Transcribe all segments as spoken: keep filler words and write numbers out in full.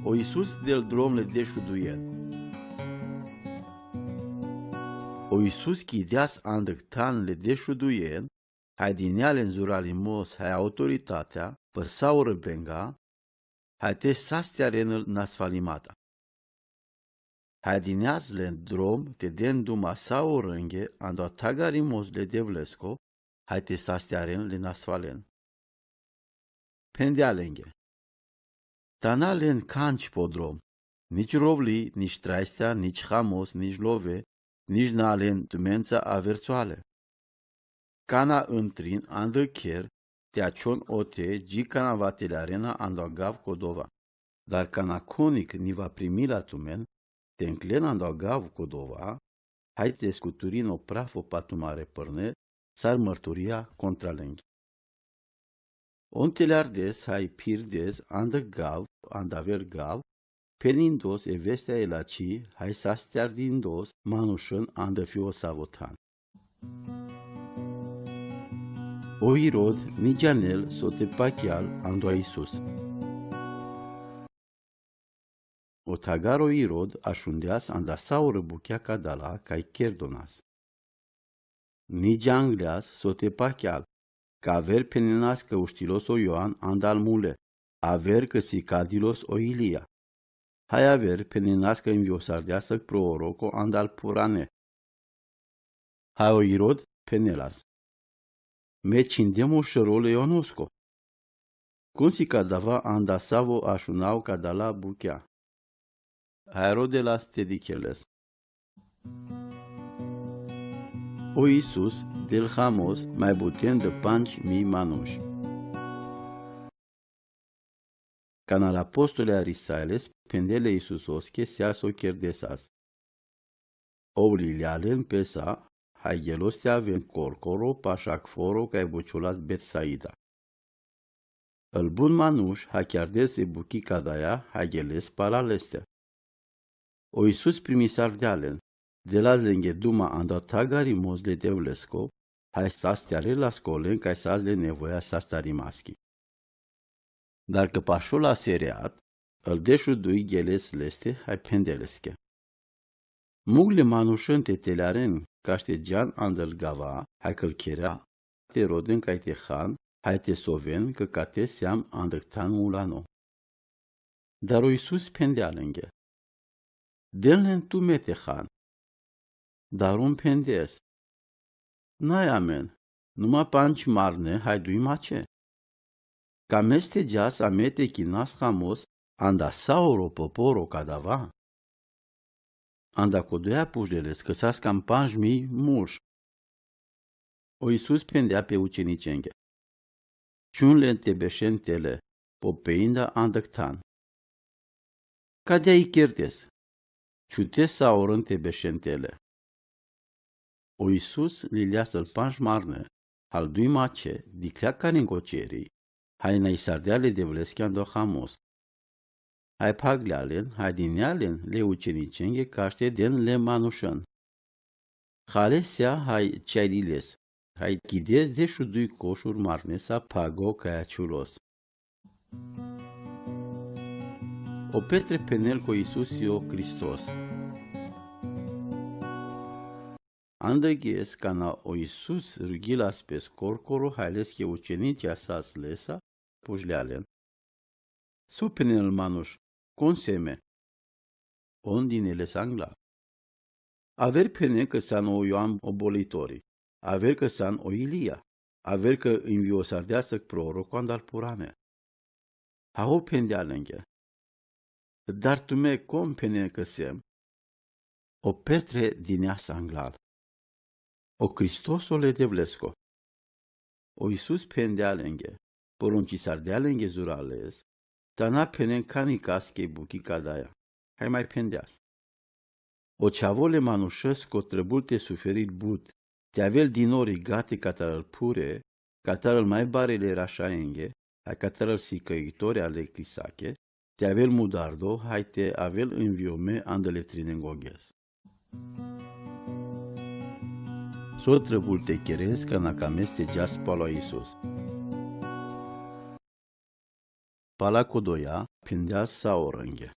O Iisus del drom le dešuduen. O Iisus chideas andăc tan le dešuduen, hajdinea len zuralimos haj autoritatea, păsaură benga, haj te sastearen-l nasfalimata. Hajdineas len drom te den duma saurãnghe, ando tagarimos le devlesko, haj te sastearen le nasfalen. Phendea lenghe: Tana len kanč po drom, nič rovli, nič traistea, nič hamos, nič love, nič na len tumenca avertsoale. Kana ãntrin andăc ker, te ačhon ote, dži kana va te le arena ando agav ko dova. Dar kana konik ni va primi la tumen, te nclen ando agav ko dova, haj te skuturin o prafo pa tumare pãrne, sar mărturia kontra lenghi. On te le ardes, haj phirdes andăc gav, ando aver gav, phenindos e vestea e lačhii, haj sasteardindos manušan ando fio savo than. O Irod, nidžanel, sote pacheal ando Iisus. O tagaro Irod ašundeas ando saurã buchea ka dala kaj kerdonas. Nidžangleas, sote pacheal, ka aver phenenas ka uštilos o Ioan ando al mule, aver ka sikadilos o Ilia. Haj aver phenenas ka inviosardeasăk proroko ando al purane. Haj o Irod phenelas: Me čhindem o šero le Ioanosko. Kon si ka dava ando savo ašunau ka dala buchea? Haj rodelas te dikheles. O Iisus del hamos maj buten de pandž mii manuš. Kana le apostoli arisailes phendea le Iisusoske sea so kerdesas. Ov lilea len pesa, haj gelos te aven korkoro pašak foro kaj bučolas Betsaida. El bun manuš haj kjardes e buchi ka daja, haj geles pala leste. O Iisus primisardea len, delas lenghe duma ando tagarimos le devlesko, haj sastearelas ko len kaj sas le nevoja sastarimaski. Dar ka pašo la sereat, el dešudui geles leste, haj phendea leske: Mugli manušan te te le aren, kaš te džan ando el gava, haj ka le kera, te roden kaj te han, haj te soven, ka kate seam andăk than mulano. Dar o Iisus phendea lenghe: Den len tume te han. Dar on phendeas: Naj amen, numa pandž marne haj dui mače. Ka mestegeas, a me te chinas hamos ando sauro poporo ka dava. Ando ko doja pužleles, ka sas kam pandž mii muš. O Iisus phendea pe učeničenge: Čhun len te bešen tele, po peinda andăk than. Ka dea i kerdes, čhute sauron te bešen tele. O Iisus lilea sel pandž marne, hal dui mače, dikhlea karingo čeri, haj naisardea le devleske ando hamos. Haj phaglea len, haj dinea len le učeničenge kaš te den le manušan. Hale sea haj čajliles, haj chides dešudui košur marnesa phago kaj ačhulos. O Petre phenel ko Iisus i o Hristos. Andagjes kana o Iisus rugjilas pes korkoro, haj leske učeničija sas lesa, pužlea len: So phenel manuš, kon sem me? On dineles anglal. Aver phenel ka san o Ioan Obolitori, aver ka san o Ilia, aver ka inviosardeasăk proroko ando al purane. Haj ov phendea lenghe: Dar tume kon phenel ka sem? O Petre dineas anglal: O Hristoso le devlesko. O Iisus phendea lenghe, poručhisardea lenghe zurales: Tana phenen kanikaske buchi ka daja. Haj maj phendeas: O Čhavo le manušesko trebul te suferil but, te avel dinori gate katar al pure, katar al maj barele rašajenge, haj katar al sikaitori ale Hrisake, te avel mudardo, haj te avel inviome ando le trinengogjes. So trebul te keres kana ka mestegeas palo Iisus? Pala ko doja phendeas sa orangje.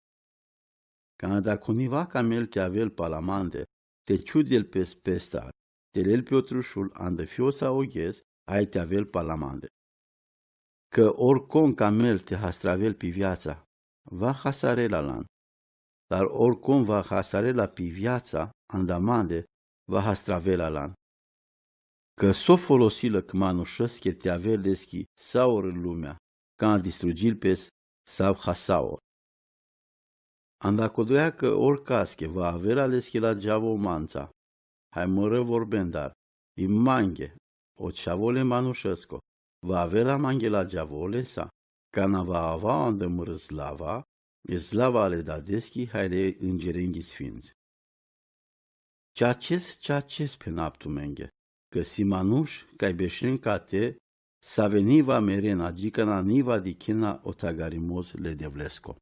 Cã anda coniva camel te avel pa la mande, te ciudi-l pes pestar, te lel pi otrušul anda fiotsa oghes, hai te avel pa la mande. Cã orcom camel te hastravel pi viatsa, va hasarel alan. Dar orcom va hasarel pi viatsa anda mande, va hastravel alan. Cã so folosilăc manušeschi te avel leschi saur lumea, cã distrugi-l pes sav hasaur. Anda codoea cã orcasche va avela leschi la geavo manța. Hai mãrã vorbendar, i manghe, o ceavole manušesco, va avela manghe la geavole sa, cana va ava anda mãrã slava, e slava ale Dadeschi hai le îngerenghi sfinți. Ceaces, ceaces phenaptu menghe, cã si manuš, cai bešen ca te, s-avea niva merena, gicana niva dichena o tagarimoz le Devlesco.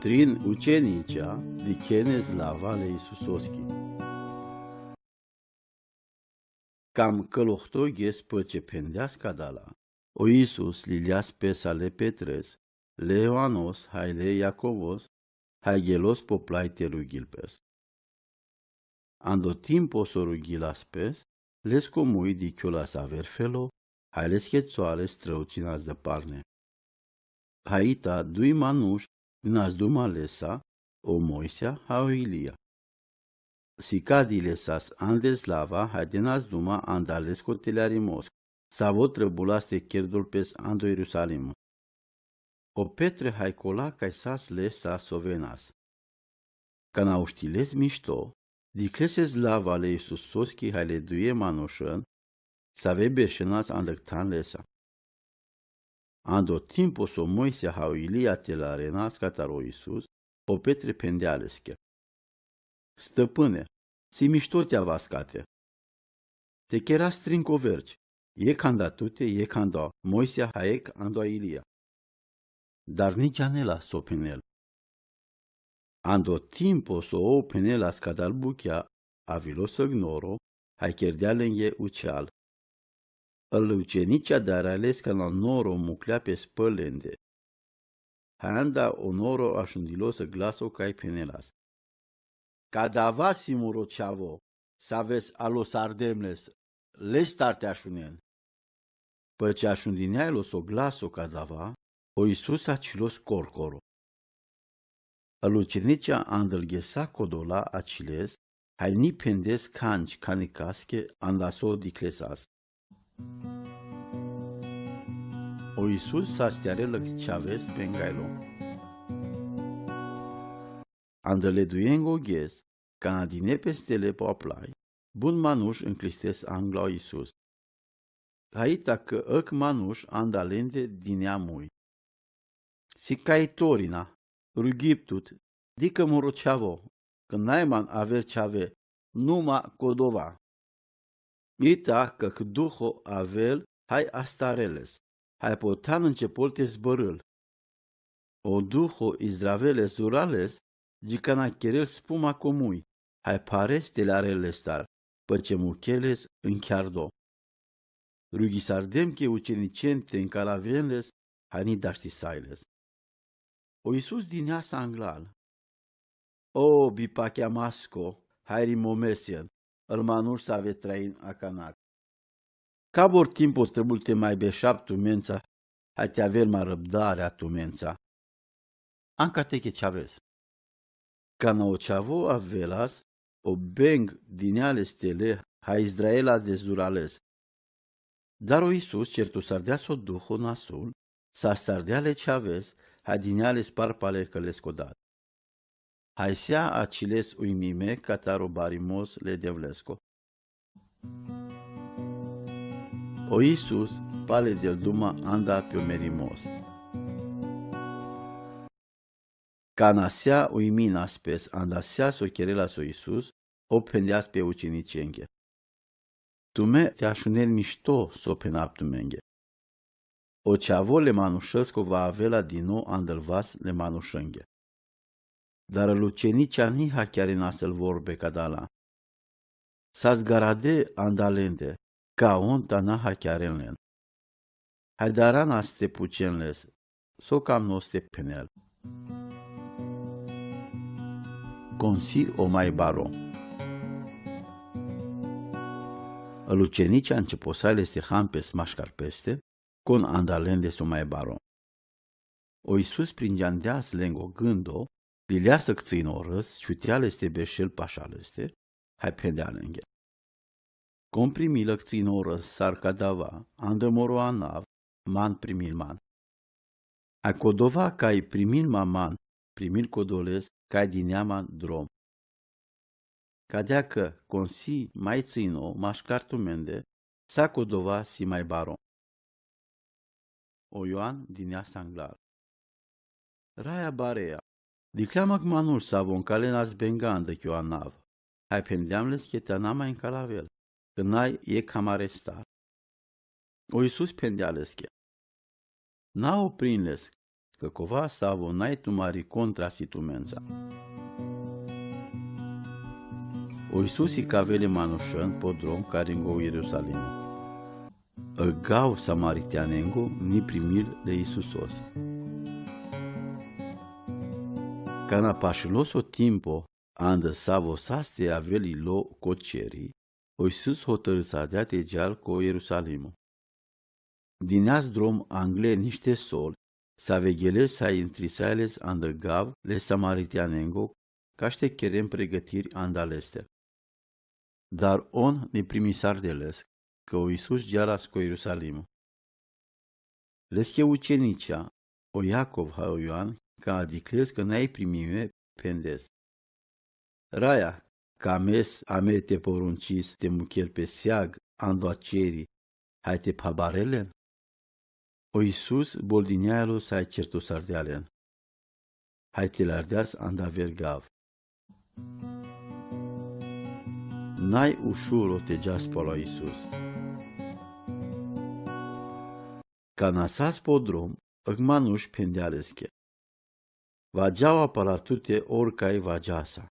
Trin učenicea dichene slava le Isusoschi. Cam cãlohto ghes păce phendeas cadala, o Isus lilias pes ale Petres, le Ioanos, hai le Iacovos, hai ghelos po plai te rughil pes. Ando timpo so rughilas pes, lesco mui dicholas aver felo, hai lesche tsoale străucinas dăparne. Hai ita dui manuš dinas duma lesa, o Moisea hai o Ilia. Si cadi lesas ande slava hai dinas duma anda lesco te le arimosc, savo trăbulas te cherdol pes ando Ierusalim. O Petre hai cola cai sas lesa so venas. Cana uštiles mišto, dichlese slava le Isusoschi hai le duje manušen, save bešenas anda ctan lesa. Ando timpo so Moisea hai o Ilia te larenas catar o Isus, o Petre phendea lesche. Stăpâne, si mišto te avas ca te. Te cheras trin coverci, jekh anda tute, jekh ando Moisea hai jekh ando Ilia. Dar nici anelas so phenel. Ando timpo so o phenelas cadal buchea, avilo săg noro, hai cherdea lenghe uceal. Al ucenicea daraleas cana noro muclea pes pălende. Hai anda o noro ašundilo săg glaso cai phenelas. Cadava si muro ceavo, s-aves alo sardemles, lestar te ašunen. Păce ašundinealos o glaso cadava, o Isus acilos corcoro. Al ucenicea anda-l ghesa codola aciles, hai ni phendes canci cani casche anda so dichlesas. O Isus s-astearelăc ceaves pe ngailo. Anda le dujengo ghes, cana dine peste le po aplai, bun manuš nclistes angla o Isus. Hai ita cã ãc manuš anda lende dinea mui. Si caitorina, rughiptut, dicã muro ceavo, cã nai man aver ceave, numa codova. Ita cã duho avel hai astareles, hai po than nce pol te zbãrã-l. O duho izdraveles zurales, gicana cherel spuma co mui, hai phares te le arel lestar, păce mucheles ncheardo. Rughisardem che ucenicen te ncaravenles, hai ni daštisailes. O Isus dinea sa anglal. O, bipacheamasco, hai rimomesen, al manuš s-ave train acanac. Cabor timpo trebuie te mai bešaptu menca, hai te avel ma răbdarea tu menca. Anca teche ceaves. Cana o ceavo avelas, o beng dineale stele, hai izdraelas de zurales. Dar o Isus certusardea so duho nasul, s-astardea le ceaves, hai dineale sparpale cã lesco dat. Hai sea aciles uimime catar o barimos le Devlesco. O Isus pale del duma anda pi o merimos. Cana sea uiminas pes anda sea so cherelas o Isus, o phendeas pe ucenicenghe. Tume te ašunen mišto so phenaptu menghe. O ceavo le manušesco va avela dino anda-l vas le manušenghe. Dar al ucenicea ni hachearenas al vorbe cadala. S-azgarade anda lende, cã on ta na hachearen len. Hai daranas te pucen les, so cam nos te phenel. Kon si o maj baro. Učenici a începosai leste hampes maškar peste, kon anda lende so maj baro. O Isus prinđea ndeas lengo gândo, lileasã cãcinorãs, čutea leste beršel paša leste, haj phendea lenge. Kon primilã cãcinorãs sar kadava, anda moro anav, man primil man. A ko dova kaj primil ma man, primil ko doleske, kaj dinea man drom. Kadea kã kon si maj cãcino maškar tumende, sa ko dova si maj baro. O Ioan dinea sa anglal. Raja bareja. Dikhlja ma manuš savo nkalen azbenga anda ki o anav. Haj phendeam leske te ana ma nkalavel, kã naj jekh amarestar. O Isus phendea leske. Na oprin leske, kova savo naj tumari kontra si tumenca. O Isus ikaveli manušen po drom karingo Ierusalim. Gav samariteanengo ni primil le Isusos. Kana pašilo so timpo, anda savo saste aveli lo ko čeri, o Isus hotărâsardea te džal ko Ierusalimo. Dineas drom angle nište sol, save gele sa intrisai les anda gav le samariteanengo, kaš te keren pregătiri anda leste. Dar on ni primisarde leske, kã o Isus džalas ko Ierusalimo. Leske učeniča, o Jakov haj o Ioan, kana dikhle kã naj primime, phendes. Raja, ka mes ame te porunčis te mukhel pe seag ando a čeri, haj te phabarel len? O Isus boldinea los haj čertosardea len. Haj te lardeas anda aver gav. Naj ušuro te džas palo Isus. Kana sas po drom, jekh manuš phendea leske. Vađava pala tute orkaj vađasa.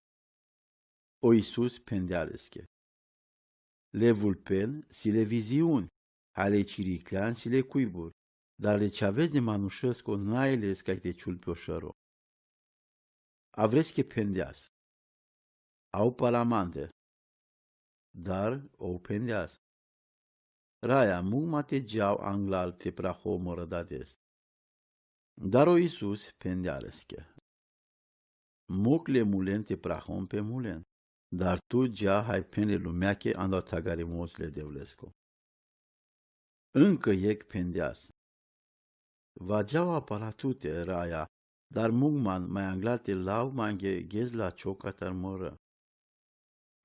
O Isus phendea leske. Le vulpen si le viziun, a le čiriklean si le kujbur, dar le čhaves de manušesko naj le kaj te čul pe o šero. Avreske phendeas. Au pala mande. Dar ov phendeas. Raja, muk ma te džav anglal te prahov moro dades. Dar o Isus phendea leske. Muk le mulen te prahon pe mulen, dar tu dža haj phen le lumeake ando tagarimosle Devlesko. Ankã jekh phendeas. Vađava pala tute, raja, dar muk man maj anglal te lav mange gezla čhoka tar moro.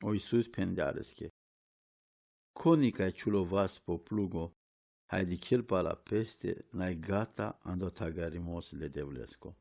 O Isus phendea leske. Koni kaj čulo vas po plugo, haj dikhel pala peste, naj gata ando tagarimosle Devlesko.